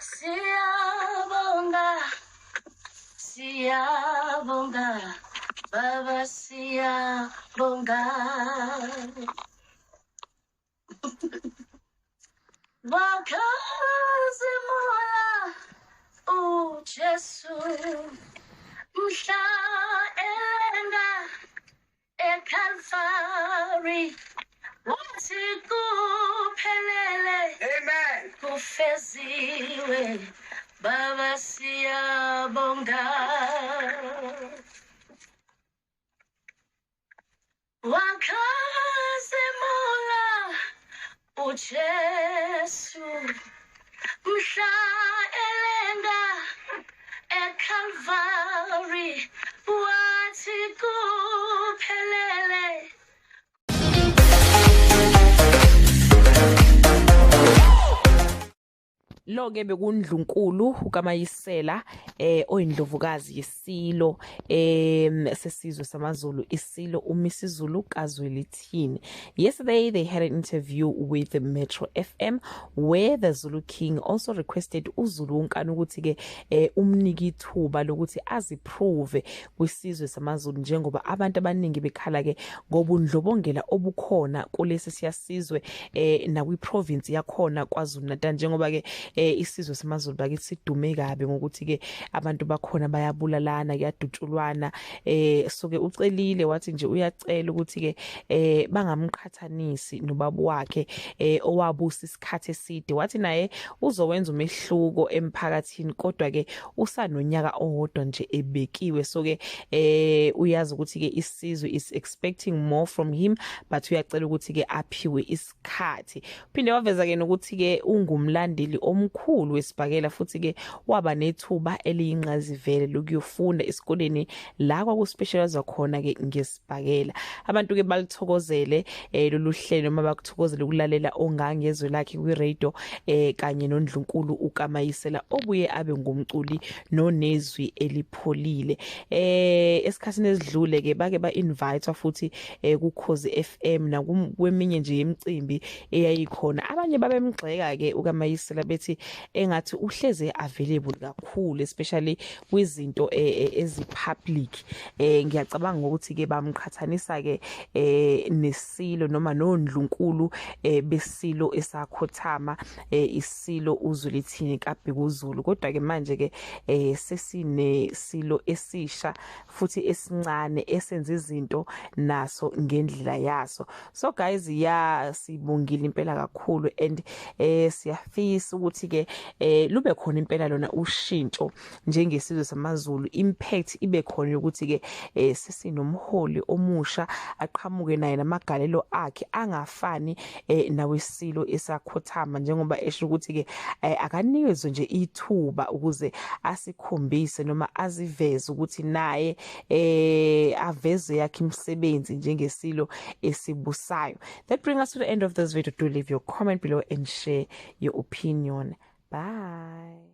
Siyabonga, siyabonga, Baba siyabonga. Wakhazimula uJesu mhla elenga eKalvari, wathi kuphelele. Amen. Kufeziwe, Baba siyabonga. Wakhazimula uJesu mhla elenga eKalvari, wathi kuphelele. Lo ke bekundlunkulu ukaMayisela oyindlovukazi yesilo sesizwe samaZulu, isilo uMisizulu kaZwelithini. Yesterday they had an interview with Metro FM where the Zulu King also requested uZulu wonkana ukuthi ke umnike ithuba lokuthi aziprove kwisizwe samaZulu, njengoba abantu abaningi bekhala ke ngobundlobongela obukhona kulesi siyasizwe nakwi province yakhona KwaZulu Natal, njengoba ke isizwe samaZulu bakithi sidume kabi ngokuthi ke abantu bakhona bayabulalana, kuyadutshulwana. So ke ucelile, wathi nje uyacela ukuthi ke bangamqhathanisi nobaba wakhe owabusa isikhathi eside. Wathi naye uzowenza umehluko emphakathini, kodwa ke usanonyaka owodwa nje ebekiwe, so ke uyazi ukuthi ke isizwe is expecting more from him, but uyacela ukuthi ke aphiwe isikhathi. Phinde waveza ke nokuthi ke ungumlandeli omkhulu wesibhakela, futhi ke waba nethuba eliyingqazivele lokuyofunda esikoleni la kwakuspecialize khona ke ngesibhakela. Abantu ke balithokozele lolu hlelo, noma bakuthokozele ukulalela ongangezwe lakhe kwi radio kanye noNdlunkulu ukaMayisela obuye abe ngumculi nonezwi elipholile. Esikhathini esidlule ke bake ba invite futhi kuKhozi FM nakweminye nje imicimbi eyayikhona. Abanye babemgxeka ke ukaMayisela bethi engathi uhleze available kakhulu, especially kwizinto ezi public. Ngiyacabanga ukuthi ke bamqhathanisa ke nesilo noma nondlunkulu besilo esakhothama, isilo uZwelithini kaBhekuzulu. Kodwa ke manje ke sesine silo esisha futhi esincane esenza izinto naso ngendlela yaso. So guys, ya, sibongile impela kakhulu and siyafisa ukuthi ke lube khona impela lona ushintsho njengesizwe samaZulu, impact ibe khona ukuthi ke sesinomholi omusha aqhamuke naye namagalelo akhe angafani nawesilo esakhothama, njengoba esho ukuthi ke akanikezwe nje ithuba ukuze asikhombise noma aziveze ukuthi naye aveze yakhe imisebenzi njengesilo esibusayo. That brings us to the end of this video. Do leave your comment below and share your opinion. Bye.